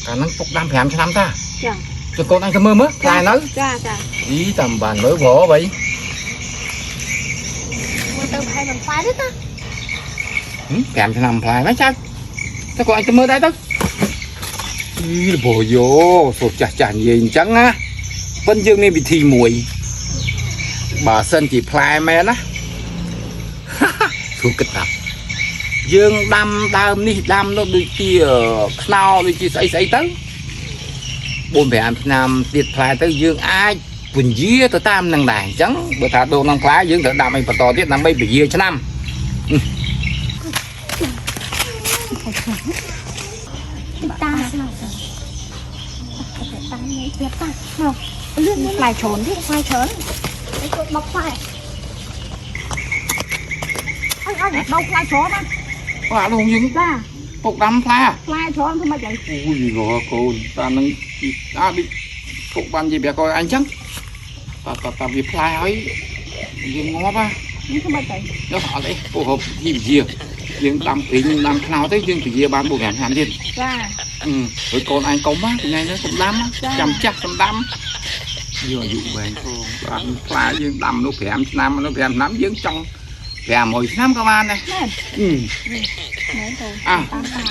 កាលហ្នឹងពុកដាំ5ឆ្នាំតា ចា ចុះកូនអញទៅមើលមើលផ្លែនៅ ចាចា អីតាមបានមើលព្រោះបី មើលទៅប្រហែលមិនផ្លែទេតា 5ឆ្នាំផ្លែហ្នឹងចៅតែកូនអញទៅមើលដែរទៅអីលបយោសូចាស់ចាស់និយាយអញ្ចឹងណាប៉ុនយើងមានវិធីមួយបើសិនជាផ្លែមែនណា ស្រួលគិតតាយើងដាំដើមនេះដាំនោះដូចជាខ្នោដូចជាស្អីស្អីទៅ4 5ឆ្នាំទៀតផ្លែទៅយើងអាចពន្យាទៅតាមនឹងដែរអញ្ចឹងបើថាដូងនឹងផ្លែយើងត្រូវដាំអីបន្តទៀតដើម្បីពន្យាឆ្នាំ តាស្មៅតាតានេះប្រាប់តាមកលឿន ផ្លែច្រើនទៀត ផ្លែច្រើនឯកូនមកផ្លែ អញអញដូវផ្លែច្រើនណា បាទលោកយើង ចា ពុកដាំផ្លែ ផ្លែច្រើនធ្វើម៉េចហើយ អូយងកូនតាមនឹងអាដូចពុកបាននិយាយប្រាប់កូនអញចឹងតាតាតាវាផ្លែហើយយើងងាប់ហ่ะ នេះធ្វើម៉េចទៅ នោះអត់អីពុកហូបជីវជាយើងដាំព្រីងដាំខ្នោទៅយើងពជាបាន4 5ឆ្នាំទៀត ចា អឺហើយកូនអញកុំណាថ្ងៃនេះកុំដាំចាំចាស់កុំដាំយើងអាយុវែងផងបាទផ្លែយើងដាំនោះ5ឆ្នាំនោះ5ឆ្នាំយើងចង់500ឆ្នាំក៏បានដែរ មែន អឺ មែនទៅ អ่ะ តាមតា